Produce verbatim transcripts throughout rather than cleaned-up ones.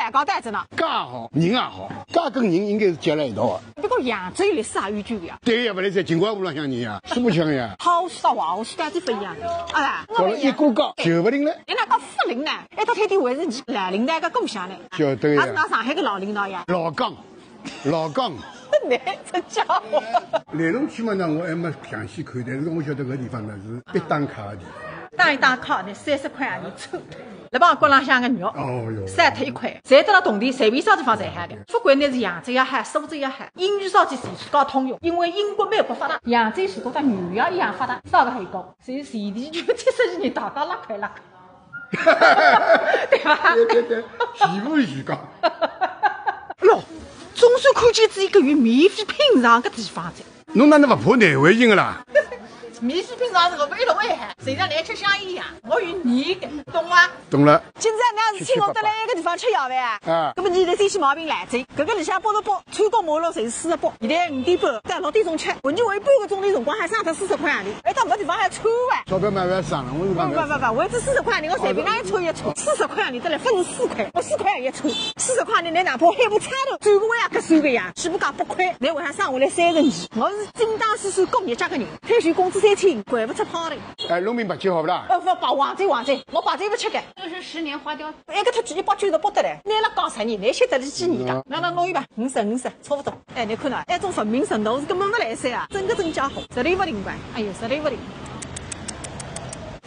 还搞单子呢。介好，人也好，介跟人应该是结了一道啊。不过扬州历史也悠久个呀。对呀，勿来三秦淮河浪向人呀，是勿像呀。好说话，好说单子勿一样的。哎呀，我讲了一个讲，就勿灵了。人家讲勿灵呢，一到天地为是你老领导个故乡呢。晓得呀。还是拿上海个老领导呀。老讲，老讲。你这家伙。来龙去脉呢，我还没详细看，但是我晓得搿地方呢是必打卡的地方。打一打卡呢，三十块洋钿抽。 辣帮角浪向个肉，哦哟，散脱一块，侪得了铜钿，随便啥地方侪好个。勿管侬是扬州也好，苏州也好，英语啥体侪自家通用，因为英国、美国发达，扬州是觉得牛羊一样发达，啥个还高，所以全地球七十几人大家拉开拉开，对吧？对对对，全部是讲。哎哟，总算看见仔一个有免费品尝个地方哉。 侬哪能勿怕难为情个啦？免费品尝是我们一路危害，就像来吃香烟一样，我有你的，懂吗？懂了。今朝哪能请我到来一个地方吃夜饭啊？啊。搿么侬现在最起毛病来哉，搿个里向八十八，穿过马路侪是四十八，现在五点半到六点钟吃，我就有半个钟头辰光还省脱四十块洋钿，哎，到没地方还抽啊。钞票嘛勿要省了，我是讲勿要省。勿勿勿，我这四十块洋钿我随便哪能抽一抽，四十块洋钿得来勿是四块，我四块洋钿一抽。 四十块洋钿，侬哪怕海步差头，转个弯也合算个呀，起码讲八块，侬为啥省下来三十二？我是精打细算过日脚个人，退休工资三千，掼勿出泡头。哎，弄明白就好勿啦？呃，勿，勿，忘记忘记，我白酒勿吃个。这是十年花掉。埃个脱去一百九十八得来，侬辣讲啥人？侬晓得是几年个？嗯。那那弄一百，五十五十，差勿多。哎，侬看喏，埃种文明程度是根本勿来三啊，真个真家伙，实力勿灵个，哎哟，实力勿灵。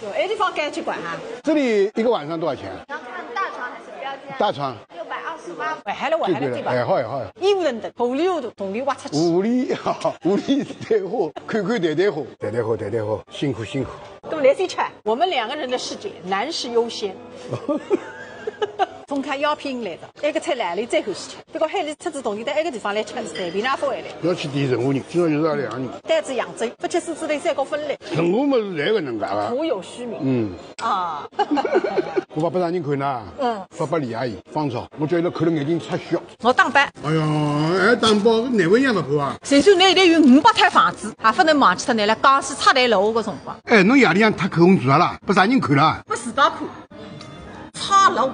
哟，埃地方该结棍哈。这里一个晚上多少钱？ 要看大床还是标间？大床。六百二十八。哎，还了我还了对吧？哎，好呀，好呀。衣服等等，糊里糊涂，铜钿挖出去。糊里，糊里带花，看看谈谈花，谈谈花，谈谈花，辛苦辛苦。那么来这吃，我们两个人的世界，男士优先。从看药品来的，埃个菜来了最后是吃。不过海里出仔铜钿到埃个地方来吃，是随便哪勿会来。要去提任何人，今朝就是阿拉两个人。带仔扬州，勿吃狮子头三角分类。任何物事侪搿能介个。徒有虚名。嗯。 啊。我发拨啥人看呢？嗯。发拨李阿姨，芳草，我叫伊拉看了眼睛出血。我打包。哎呀，还打包，难为情勿怕啊？谁说侬现在有五百套房子，还勿能忘记脱侬辣江西拆台楼个辰光？哎，侬夜里向脱口红做啥啦？拨啥人看啦？拨自家看。拆楼。